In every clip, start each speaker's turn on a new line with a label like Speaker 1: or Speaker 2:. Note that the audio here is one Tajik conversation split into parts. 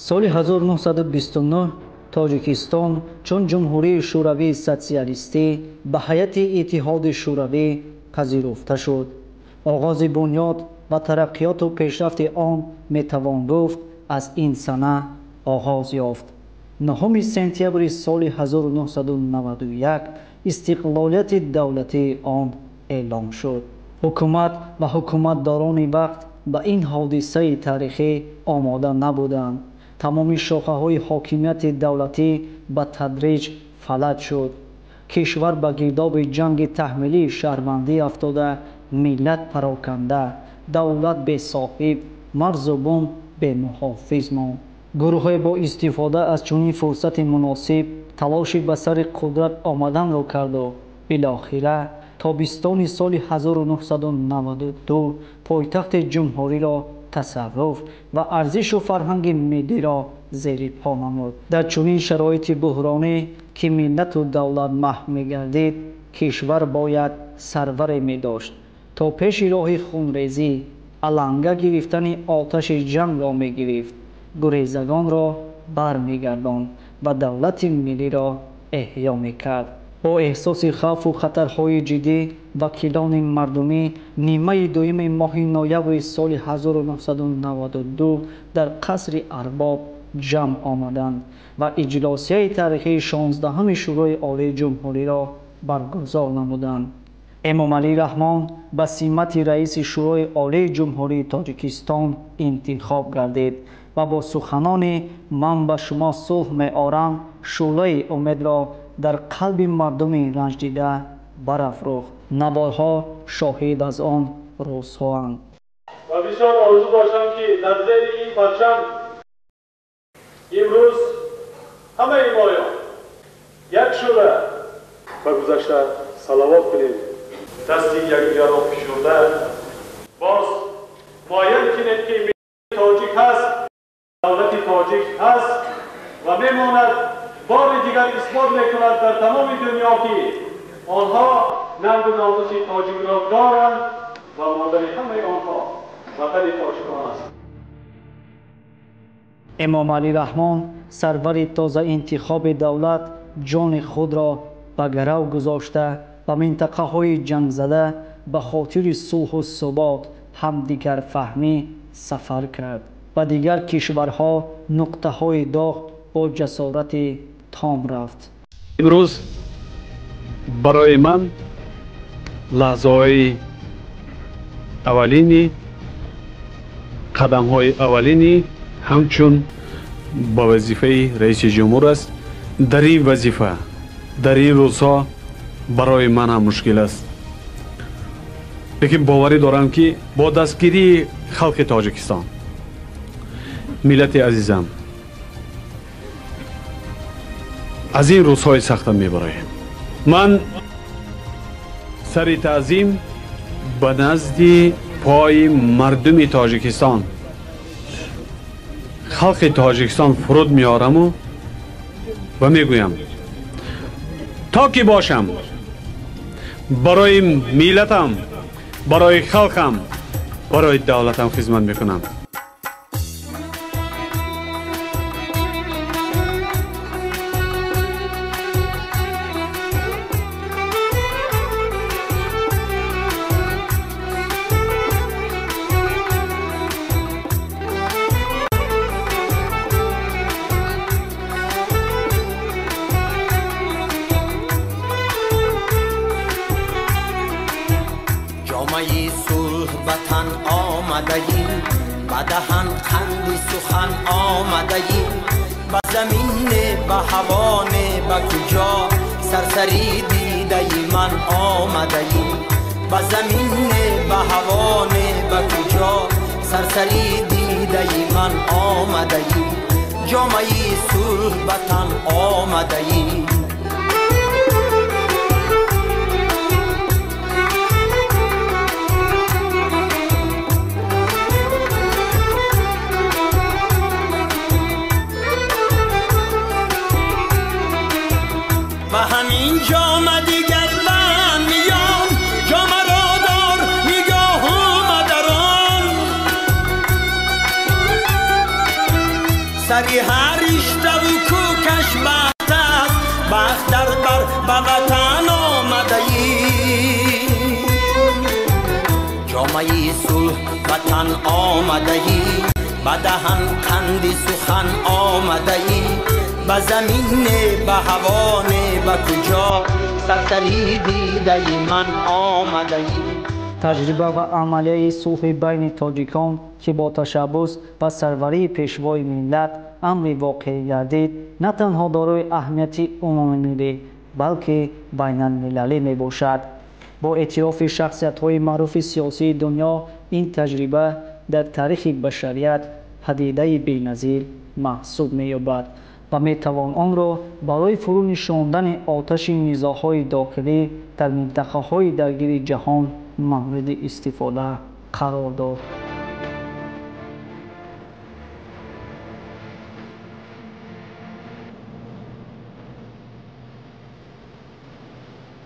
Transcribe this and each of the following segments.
Speaker 1: Соли 1929 Тоҷикистон чун Ҷумҳурии Шӯравии Социалистӣ ба ҳайати Иттиҳоди Шӯравӣ пазируфта шуд. Оғози бунёд ва тараққиёту пешрафти он метавон гуфт аз ин сана оғоз ёфт. 9 сентябри соли 1991 истиқлолияти давлатии он эълон шуд. Ҳукумат ва ҳукуматдорони вақт ба ин ҳодисаи таърихӣ омода набуданд. Тамоми шохаҳои ҳокимияти давлатӣ ба тадриҷ фалаҷ шуд. Кишвар ба гирдоби ҷанги таҳмилии шаҳрвандӣ афтода, миллат пароканда, давлат бесоҳиб, марзу бум бемуҳофиз монд. Гурӯҳҳое бо истифода аз чунин фурсати муносиб талоши ба сари қудрат омаданро карду билохира тобистони соли 1992 пойтахти ҷумҳуриро тасарруф ва арзишу фарҳанги миллиро зери по намуд. Дар чунин шароити буҳронӣ, ки миллату давлат маҳв мегардид, кишвар бояд сарваре медошт, то пеши роҳи хунрезӣ, аланга гирифтани оташи ҷангро мегирифт, гурезагонро бармегардонд ва давлати миллиро эҳё мекард. Бо эҳсоси хавфу хатарҳои ҷиддӣ вакилони мардумӣ нимаи дуюми моҳи ноябри соли 1992 дар қасри Арбоб ҷамъ омаданд ва иҷлосияи таърихии 16-уми Шӯрои Олии Ҷумҳуриро баргузор намуданд. Эмомалӣ Раҳмон ба симати раиси Шӯрои Олии Ҷумҳурии Тоҷикистон интихоб гардид ва бо суханони «Ман ба шумо сулҳ меорам» шӯълаи умедро дар қалби мардуми ранҷдида барафрӯхт. Наворҳо шоҳид аз он рӯзҳоанд.
Speaker 2: Ва бисёр орзу доштам, ки дар зери ин парчам имрӯз ҳамаи моён як шуда ба гузашта салавот кунем, дасти якдигарро фишурда боз муайян кунем, ки тоҷик ҳаст, давлати тоҷик ҳаст ва мемонад. Бори дигар исбот мекунад дар тамоми дунё, ки онҳо нангу номуси тоҷикро доранд ва модари ҳамаи онҳо ватани тоҷикон аст.
Speaker 1: Эмомалӣ Раҳмон, сарвари тозаинтихоби давлат, ҷони худро ба гарав гузошта, ба минтақаҳои ҷангзада ба хотири сулҳу субот, ҳамдигарфаҳмӣ сафар кард. Ба дигар кишварҳо, нуқтаҳои доғ бо ҷасорати том рафт.
Speaker 3: Имрӯз барои ман лаҳзаҳои аввалини, қадамҳои аввалини ҳамчун ба вазифаи раиси ҷумҳур аст. Дар ин вазифа, дар ин рӯзҳо барои ман ҳам мушкил аст, лекин боварӣ дорам, ки бо дастгирии халқи Тоҷикистон, миллати азизам, аз ин рӯзҳои сахта мебароем. Ман сари таъзим ба назди пои мардуми Тоҷикистон, халқи Тоҷикистон фуруд меораму ва мегӯям, то ки бошам, барои миллатам, барои халқам, барои давлатам хизмат мекунам.
Speaker 4: Ҷомаи сулҳ ба тан омадаӣ, ба даҳан қанди сухан омадаӣ, ба замин не, ба ҳаво не, ба куҷо сарсарӣ дидаи ман омадаӣ? Ба замин не, ба ҳаво не, ба куҷо сарсарӣ дидаи ман омадаӣ? Ҷомаи сулҳ ба тан омадаӣ. Ба ҳамин ҷома дигар банд миён, ҷомаро дор нигоҳу мадарон. Сари ҳар риштаву кӯкаш бахт аст, бахт дар бар ба ватан омадаӣ. Ҷомаи сулҳ ба тан омадаӣ, ба даҳан қанди сухан омадаӣ. Ба замин не, ба ҳаво не, ба куҷо сарсари дидаи ман омадаӣ.
Speaker 1: Таҷриба ва амалияи сулҳи байни тоҷикон, ки бо ташаббус ва сарварии Пешвои миллат амри воқеӣ гардид, на танҳо дорои аҳамияти умумимиллӣ, балки байналмилалӣ мебошад. Бо эътирофи шахсиятҳои маъруфи сиёсии дунё, ин таҷриба дар таърихи башарият падидаи беназир маҳсуб меёбад ва метавон онро барои фурӯ нишондани оташи низоъҳои дохилӣ дар минтақаҳои даргири ҷаҳон мавриди истифода қарор дод.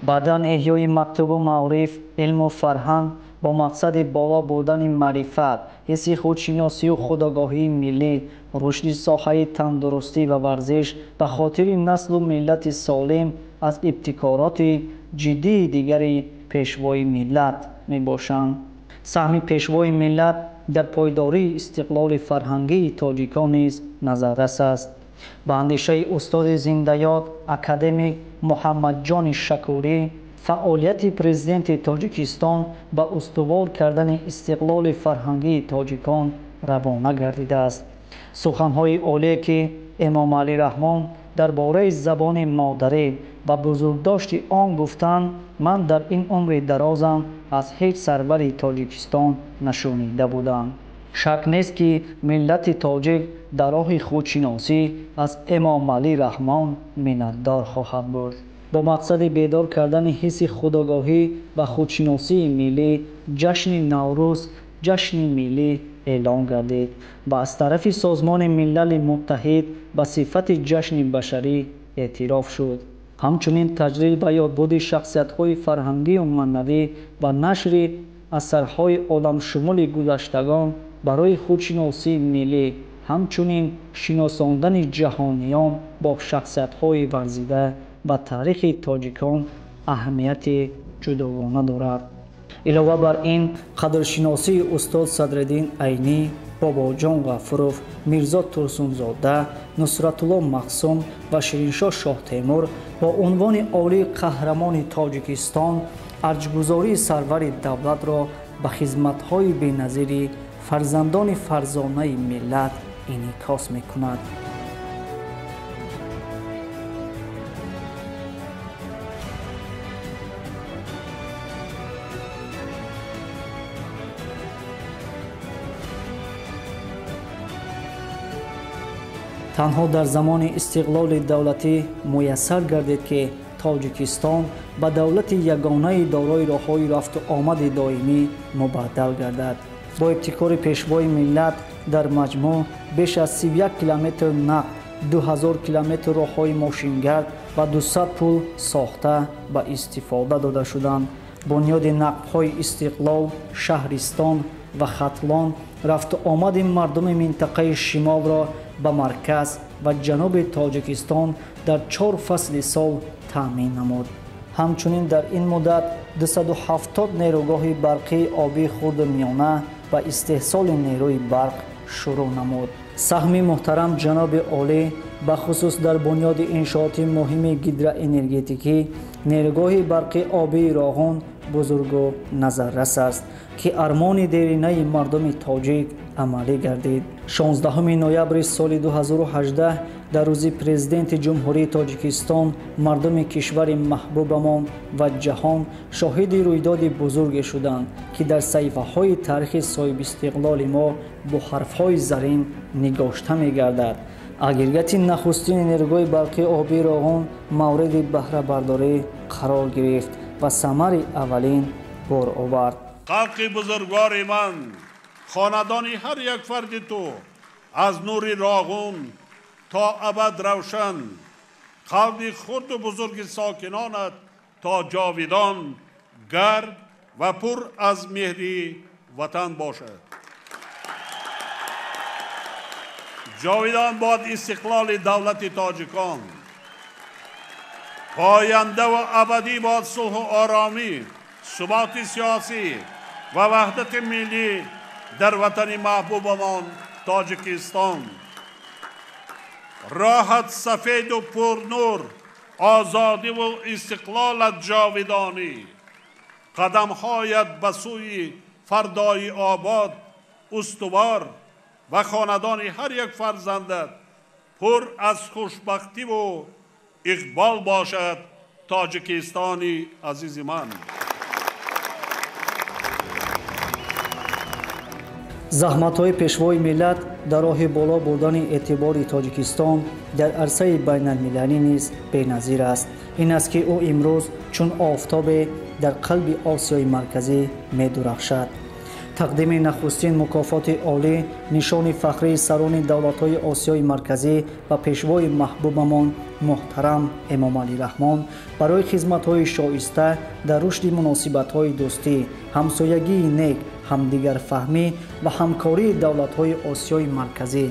Speaker 1: Баъдан эҳёи мактубу маориф, илму фарҳанг бо мақсади боло бурдани маърифат, ҳисси худшиносию худогоҳии миллӣ, рушди соҳаи тандурустӣ ва варзиш ба хотири наслу миллати солим аз ибтикороти ҷиддии дигари Пешвои миллат мебошанд. Саҳми Пешвои миллат дар пойдории истиқлоли фарҳангии тоҷикон низ назаррас аст. Ба андешаи устоди зиндаёд академик Муҳаммадҷони Шакурӣ, фаъолияти президенти Тоҷикистон ба устувор кардани истиқлоли фарҳангии тоҷикон равона гардидааст. Суханҳои олие, ки Эмомалӣ Раҳмон дар бораи забони модарӣ ва бузургдошти он гуфтанд, ман дар ин умри дарозам аз ҳеҷ сарвари Тоҷикистон нашунида будам. Шак нест, ки миллати тоҷик дар роҳи худшиносӣ аз Эмомалӣ Раҳмон миннатдор хоҳад буд. Бо мақсади бедор кардани ҳисси худогоҳӣ ва худшиносии миллӣ, ҷашни Наврӯз ҷашни миллӣ эълон гардид ва аз тарафи Созмони Милали Муттаҳид ба сифати ҷашни башарӣ эътироф шуд. Ҳамчунин таҷлил ва ёдбуди шахсиятҳои фарҳангию маънавӣ ва нашри асарҳои оламшумули гузаштагон барои худшиносии миллӣ, ҳамчунин шиносондани ҷаҳониён бо шахсиятҳои варзида ба таърихи тоҷикон аҳамияти ҷудогона дорад. Илова бар ин, қадршиносии устод Садриддин Айнӣ, Бобоҷон Ғафуров, Мирзо Турсунзода, Нусратулло Мақсум ва Шириншоҳ Шоҳтемур бо унвони олии қаҳрамони Тоҷикистон арҷгузории сарвари давлатро ба хизматҳои беназири фарзандони фарзонаи миллат инъикос мекунад. Танҳо дар замони истиқлоли давлатӣ муяссар гардид, ки Тоҷикистон ба давлати ягонаи дорои роҳҳои рафту омади доимӣ мубаддал гардад. Бо ибтикори Пешвои миллат дар маҷмӯъ беш аз 31 километр нақб, 2000 километр роҳҳои мошингард ва 200 пул сохта ба истифода дода шуданд. Бунёди нақбҳои Истиқлол, Шаҳристон ва Хатлон рафту омади мардуми минтақаи шимолро ба марказ ва ҷануби Тоҷикистон дар 4 фасли сол таъмин намуд. Ҳамчунин дар ин муддат 270 нерӯгоҳи барқии обии хурду миёна ба истеҳсоли нерӯи барқ шурӯъ намуд. Саҳми муҳтарам ҷаноби олӣ бахусус дар бунёди иншооти муҳими гидроэнергетикӣ, нерӯгоҳи барқи обии Роғун бузургу назаррас аст, ки армони деринаи мардуми тоҷик амалӣ гардид. 16 ноябри соли 2018 дар рӯзи Президенти Ҷумҳурии Тоҷикистон мардуми кишвари маҳбубамон ва ҷаҳон шоҳиди рӯйдоди бузурге шуданд, ки дар саҳифаҳои таърихи соҳибистиқлоли мо бо ҳарфҳои зарин нигошта мегардад. Агрегати нахустини нерӯгоҳи барқи обии Роғун мавриди баҳрабардорӣ қарор гирифт ва самари аввалин бор овард.
Speaker 5: Халқи бузургвори ман, хонадони ҳар як фарди ту аз нури Роғун то абад равшан, қалби хурду бузурги сокинонат то ҷовидон гарм ва пур аз меҳри ватан бошад. Ҷовидон бод истиқлоли давлати тоҷикон. Поянда ва абадӣ бод сулҳу оромӣ, суботи сиёсӣ ва ваҳдати миллӣ дар ватани маҳбубамон Тоҷикистон. Роҳат сафеду пурнур, озодиву истиқлолат ҷовидонӣ. Қадамҳоят ба сӯи фардои обод, устувор ва хонадони ҳар як фарзандат пур аз хушбахтиву иқбол бошад Тоҷикистони азизи ман.
Speaker 1: Заҳматҳои пешвои миллат дар роҳи боло бурдани эътибори Тоҷикистон дар арсаи байналмилалӣ низ беназир аст. Ин аст ки ӯ имрӯз чун офтобе дар қалби Осиёи Марказӣ медурахшад. Тақдими нахустин мукофоти олӣ, нишони фахрии сарони давлатҳои Осиёи Марказӣ ва пешвои маҳбубамон муҳтарам Эмомалӣ Раҳмон барои хизматҳои шоиста дар рушди муносибатҳои дӯстӣ, ҳамсоягии нек, ҳамдигарфаҳмӣ ва ҳамкории давлатҳои Осиёи Марказӣ,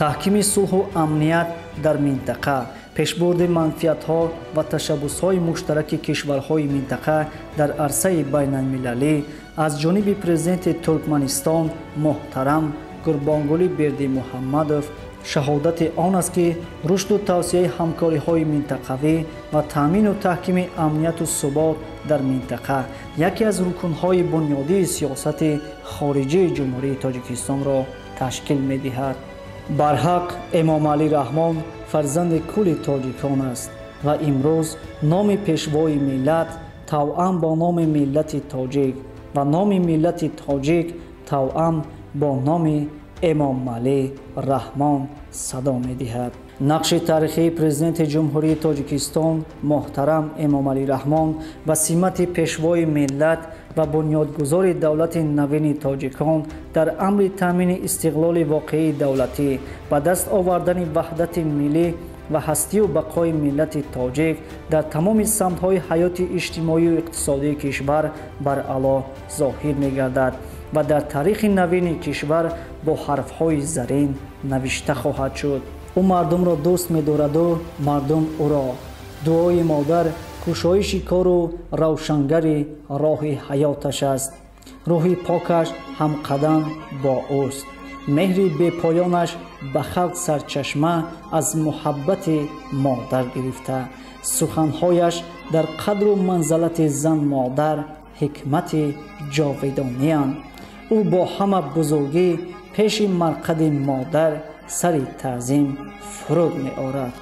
Speaker 1: таҳкими сулҳу амният дар минтақа, пешбурди манфиатҳо ва ташаббусҳои муштараки кишварҳои минтақа дар арсаи байналмилалӣ аз ҷониби президенти Туркманистон муҳтарам Гурбонгулӣ Бердимуҳаммадов шаҳодати он аст, ки рушду тавсияи ҳамкориҳои минтақавӣ ва таъмину таҳкими амнияту субот дар минтақа яке аз рукунҳои бунёдии сиёсати хориҷии Ҷумҳурии Тоҷикистонро ташкил медиҳад. Барҳақ Эмомалӣ Раҳмон фарзанди кулли тоҷикон аст ва имрӯз номи пешвои миллат тавъам бо номи миллати тоҷик ва номи миллати тоҷик тавъам бо номи Эмомалӣ Раҳмон садо медиҳад. Нақши таърихии президенти Ҷумҳурии Тоҷикистон муҳтарам Эмомалӣ Раҳмон ва симати пешвои миллат ва бунёдгузори давлати навини тоҷикон дар амри таъмини истиқлоли воқеии давлатӣ, ба даст овардани ваҳдати миллӣ ва ҳастию бақои миллати тоҷик дар тамоми самтҳои ҳаёти иҷтимоию иқтисодии кишвар баръало зоҳир мегардад ва дар таърихи навини кишвар бо ҳарфҳои зарин навишта хоҳад шуд. Ӯ мардумро дӯст медораду мардум ӯро. Дуои модар кушоиши кору равшангари роҳи ҳаёташ аст. Рӯҳи покаш ҳамқадам бо ӯст. Меҳри бепоёнаш ба халқ сарчашма аз муҳаббати модар гирифта. Суханҳояш дар қадру манзалати зан-модар ҳикмати ҷовидониянд. Ӯ бо ҳама бузургӣ пеши марқади модар сари таъзим фуруд меорад.